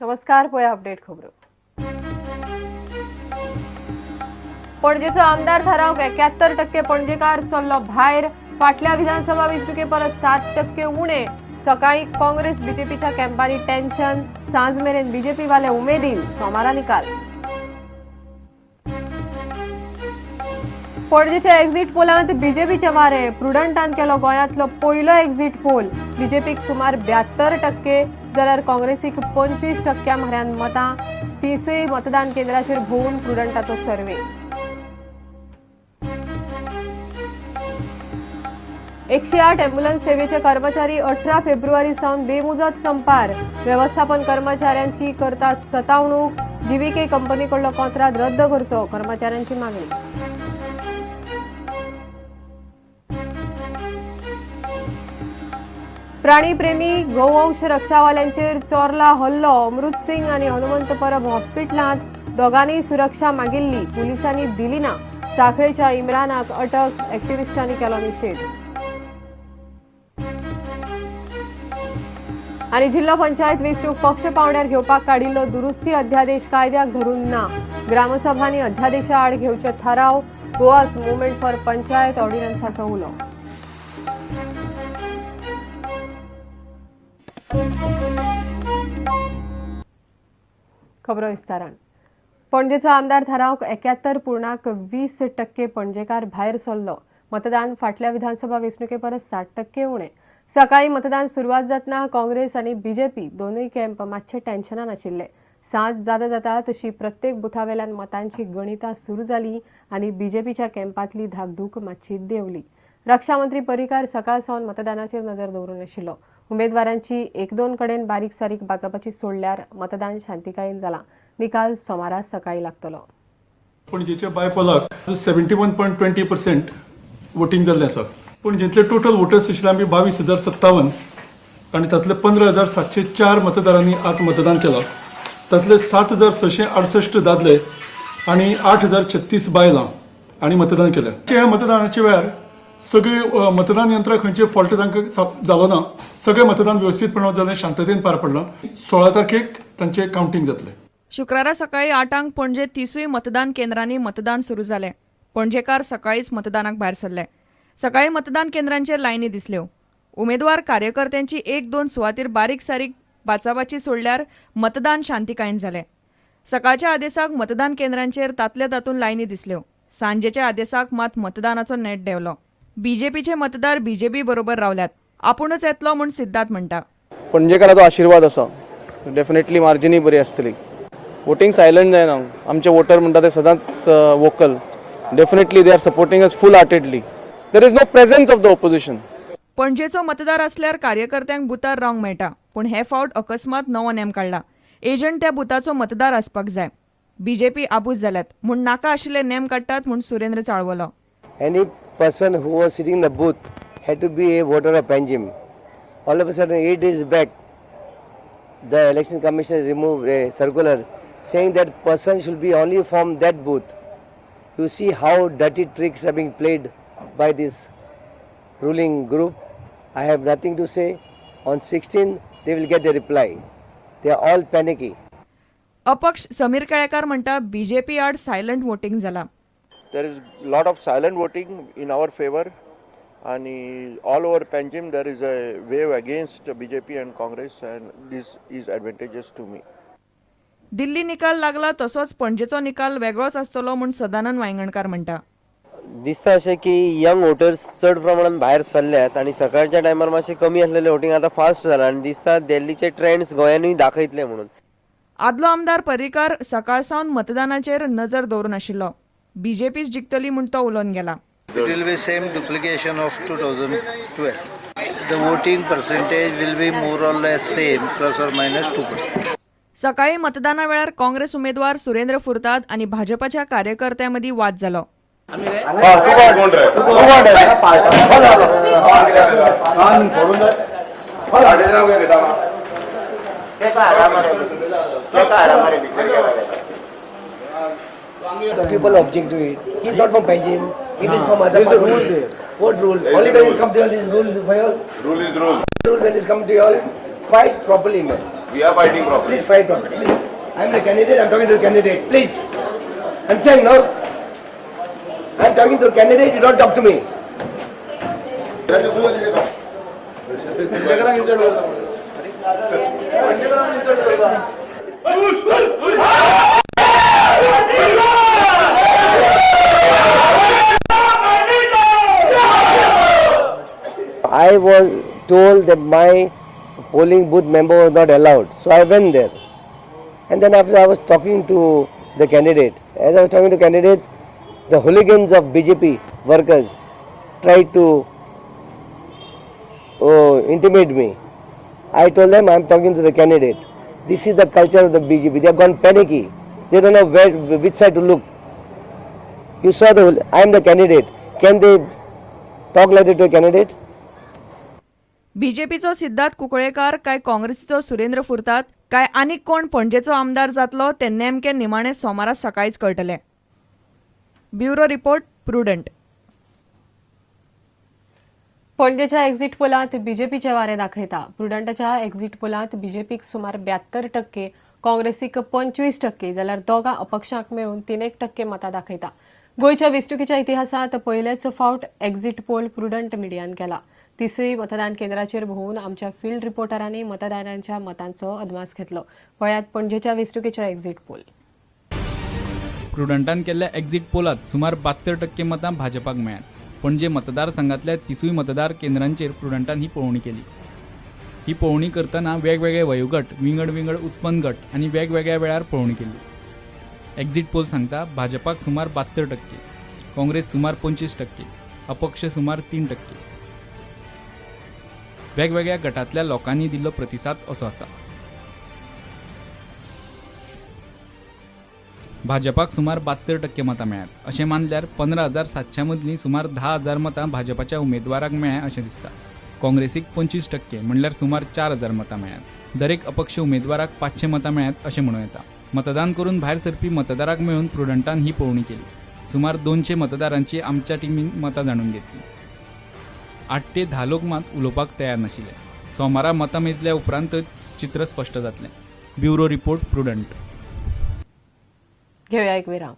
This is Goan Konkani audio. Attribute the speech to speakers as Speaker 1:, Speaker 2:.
Speaker 1: नमस्कार, पळया अपडेट खबरो. पणजेचो आमदार थारावंक 71% पणजेकार सरलो भायर. फाटल्या विधानसभा वेंचणुके परस 7% उणे. सकाळी काँग्रेस बीजेपीच्या कॅम्पांनी टेन्शन. सांज मेरेन बीजेपी वाले उमेदीन. सोमारा निकाल. पणजेच्या एक्झिट पोलांत बीजेपीचे वारे. प्रुडंटान केलो गोंयांतलो पयलो एक्झिट पोल. बीजेपीक सुमार 72% जाल्यार काँग्रेसीक 25% म्हऱ्यान मतां. 30 मतदान केंद्राचेर भोंवून प्रुडंटाचो सर्वे. 108 ॲम्ब्युलन्स सेवेचे कर्मचारी 18 फेब्रुवारी सावन बेमुजत संपार. व्यवस्थापन कर्मचाऱ्यांची करता सतावणूक. जीव्हीके कंपनीकडलो कोंत्राद रद्द करचो कर्मचाऱ्यांची मागणी. प्राणीप्रेमी गोवंश रक्षावाल्यांचेर चोरला हल्लो. अमृत सिंग आनी हनुमंत परब हॉस्पिटलांत. दोगांनी सुरक्षा मागिल्ली, पुलिसांनी दिली ना. साखळेच्या इम्रानाक अटक. ॲक्टिव्हिस्टांनी केलो निषेध. आनी जिल्हो पंचायत वेंचणूक पक्ष पावंड्यार घेवपाक काडिल्लो दुरुस्ती अध्यादेश कायद्याक धरून ना. ग्रामसभांनी अध्यादेशा आड घेवचे थाराव. गोवास मुवमेंट फॉर पंचायत ऑर्डिनन्साचो उलो. खबरो विस्तारान. पणजेचो आमदार थारावंक 71.20% पणजेकार भायर सरलो. मतदान फाटल्या विधानसभा वेंचणुके परस 7% उणें. सकाळी मतदान सुरवात जातना काँग्रेस आनी बीजेपी दोनूय कॅम्प मातशे टेन्शनान आशिल्ले. सांज जाता जाता तशी प्रत्येक बुथावेल्यान मतांची गणितां सुरू जाली आनी बीजेपीच्या कॅम्पांतली धाकधूक मातशी देंवली. रक्षा मंत्री पर्रीकार सकाळ सावन मतदानाचेर नजर दवरून आशिल्लो. उमेदवारांची एक दोन कडेन बारीक सारीक बाचाबाची सोडल्यार मतदान शांतिकायेन जालां. निकाल सोमारा सकाळी लागतलो.
Speaker 2: पणजेच्या बायपोलाक 71.20% वोटींग जाल्लें आसा. पणजेंतले टोटल वोटर्स आशिल्ले आमी 22,057 आनी तातले 15,704 मतदारांनी आज मतदान केलां. तातले 7,668 दादले आनी 8,036 बायलां आनी मतदान केलें. ह्या मतदानाच्या वेळार सगळे मतदान यंत्रां खंयचे फॉल्ट तांकां जालो ना. सगळें मतदान वेवस्थीतपणान जालें, शांततेन पार पडलां. 16 तारखेक तांचें कावंटींग जातलें.
Speaker 3: शुक्रारा सकाळी 8 पणजे 30 मतदान केंद्रांनी मतदान सुरू जालें. पणजेकार सकाळीच मतदानाक भायर सरले. सकाळी मतदान केंद्रांचेर लायनी दिसल्यो. उमेदवार कार्यकर्त्यांची एक दोन सुवातीर बारीक सारीक बाचाबाची सोडल्यार मतदान शांतिकायेन जालें. सकाळच्या आदेसाक मतदान केंद्रांचेर तातले तातून लायनी दिसल्यो. सांजेच्या आदेसाक मात मतदानाचो नेट देंवलो. बीजेपीचे मतदार बीजेपी बरोबर रावल्यात. आपूणच येतलो म्हूण सिद्धार्थ म्हणटा.
Speaker 4: पणजेकाराचो आशिर्वाद आसा, डेफिनेटली मार्जिनूय बरी आसतली. वोटींग सायलंट जायना. आमचे वोटर म्हणटा ते सदांच vocal. Definitely they are supporting us full heartedly. There is no presence of the opposition.
Speaker 3: पणजेचो मतदार असल्यार कार्यकर्त्यांक बुथार रावंक मेळटा, पूण हे फावट अकस्मात नवो नेम काडला. एजंट त्या बुथाचो मतदार आसपाक जाय. बीजेपी आबूज जाल्यात म्हूण नाका आशिल्ले नेम काडटात म्हूण Surendra चाळवलो.
Speaker 5: Any person who was sitting in the booth had to be a voter of Panjim. All of a sudden, 8 days back, the election commission removed a circular saying that person should be only from that booth. You see how dirty tricks are being played by this ruling group. I have nothing to say. On 16, they will get the reply. They are all panicky.
Speaker 3: अपक्ष समीर केळेकार म्हणटा, बीजेपी आड सायलंट वोटींग जाला.
Speaker 6: There is lot of silent voting in our favor, and all over Panjim there is a wave against BJP and Congress, and this is advantageous to me.
Speaker 3: दिल्ली निकाल लागला तसोच पणजेचो निकाल वेगळोच आसतलो म्हूण सदानंद वायंगणकार म्हणटा.
Speaker 7: दिसता अशें की यंग वोटर्स चड प्रमाणात भायर सरल्यात आनी सकाळच्या टायमार मातशें कमी आसलेलें वोटींग आतां फास्ट जालां आनी दिसता दिल्लीचे ट्रेंड्स गोंयानूय दाखयतले म्हणून.
Speaker 3: आदलो आमदार पर्रीकार सकाळ सावन मतदानाचेर नजर दवरून आशिल्लो. बीजेपीच जिखतली म्हूण तो उलोवन गेला.
Speaker 8: It will be same duplication of 2012. The voting percentage will be more or less same, plus or minus 2%.
Speaker 3: सकाळी मतदाना वेळार काँग्रेस उमेदवार सुरेंद्र फुर्ताद आनी भाजपाच्या कार्यकर्त्यां मदीं वाद जालो.
Speaker 5: People object to it. He is not from Panjim. He is from other
Speaker 4: There is a
Speaker 5: part.
Speaker 4: Rule there.
Speaker 5: What rule? Only when it comes to you all is rule for you all.
Speaker 6: Rule is rule.
Speaker 5: Rule when it's come to you all, fight properly, man.
Speaker 9: We are fighting properly.
Speaker 5: Please fight properly. I am the candidate, I am talking to the candidate. Please. Understand, no? I am talking to the candidate, you don't talk to me. I was told that my polling booth member was not allowed, so I went there. And then after I was talking to the candidate, as I was talking to the candidate, the hooligans of BJP workers tried to intimidate me. I told them I am talking to the candidate. This is the culture of the BJP. They have gone panicky. They don't know which side to look. You saw I am the candidate. Can they talk like that to a candidate?
Speaker 3: बीजेपीचो Siddharth Kunkalyekar काय काँग्रेसीचो सुरेंद्र फुर्ताद काय आनीक कोण पणजेचो आमदार जातलो तें नेमकें निमाणें सोमारा सकाळींच कळटलें. Bureau report, Prudent.
Speaker 1: पणजेच्या एक्झिट पोलांत बीजेपीचे वारें दाखयता. प्रुडंटाच्या एक्झिट पोलांत बीजेपीक सुमार 72%, काँग्रेसीक 25% जाल्यार दोगां अपक्षांक मेळून 3% मतां दाखयता. गोंयच्या वेंचणुकेच्या इतिहासांत पयलेच फावट एक्झिट पोल प्रुडंट मिडियान केला. तिसरी मतदान केंद्राचेर भोंवून आमच्या फिल्ड रिपोर्टरांनी मतदारांच्या मतांचो अदमास घेतलो. पळयात पणजेच्या वेंचणुकेचो एक्झिट पोल.
Speaker 10: प्रुडंटान केल्ल्या एक्झिट पोलात सुमार 72% मतां भाजपाक मेळ्ळ्यात. पणजे मतदारसंघातल्या तिसूय मतदार केंद्रांचेर प्रुडंटान ही पळोवणी केली. ही पळोवणी करतना वेगवेगळे वयोगट, विंगड विंगड उत्पन्न गट आनी वेगवेगळ्या वेळार पळोवणी केली. एक्झिट पोल सांगता, भाजपाक सुमार 72%, काँग्रेस सुमार 25%, अपक्ष सुमार 3%. वेगवेगळ्या गटांतल्या लोकांनी दिल्लो प्रतिसाद असो आसा. भाजपाक सुमार 72% मतां मेळ्ळ्यात अशें मानल्यार 15,700 मदलीं सुमार 10,000 मतां भाजपाच्या उमेदवाराक मेळ्ळ्या अशें दिसता. काँग्रेसीक 25% म्हणल्यार सुमार 4000 मतां मेळ्ळ्यात. दरेक अपक्ष उमेदवाराक 500 मतां मेळ्ळ्यात अशें म्हणूं येता. मतदान करून भायर सरपी मतदाराक मेळून प्रुडंटान ही पळोवणी केली. सुमार 200 मतदारांची आमच्या टिमीन मतां जाणून घेतली. 8 ते 10 लोक मात उलोवपाक तयार नाशिल्ले. सोमारा मतां मेजल्या उपरांतच चित्र स्पश्ट जातलें. Bureau report, Prudent.
Speaker 1: घेऊया एक विराम.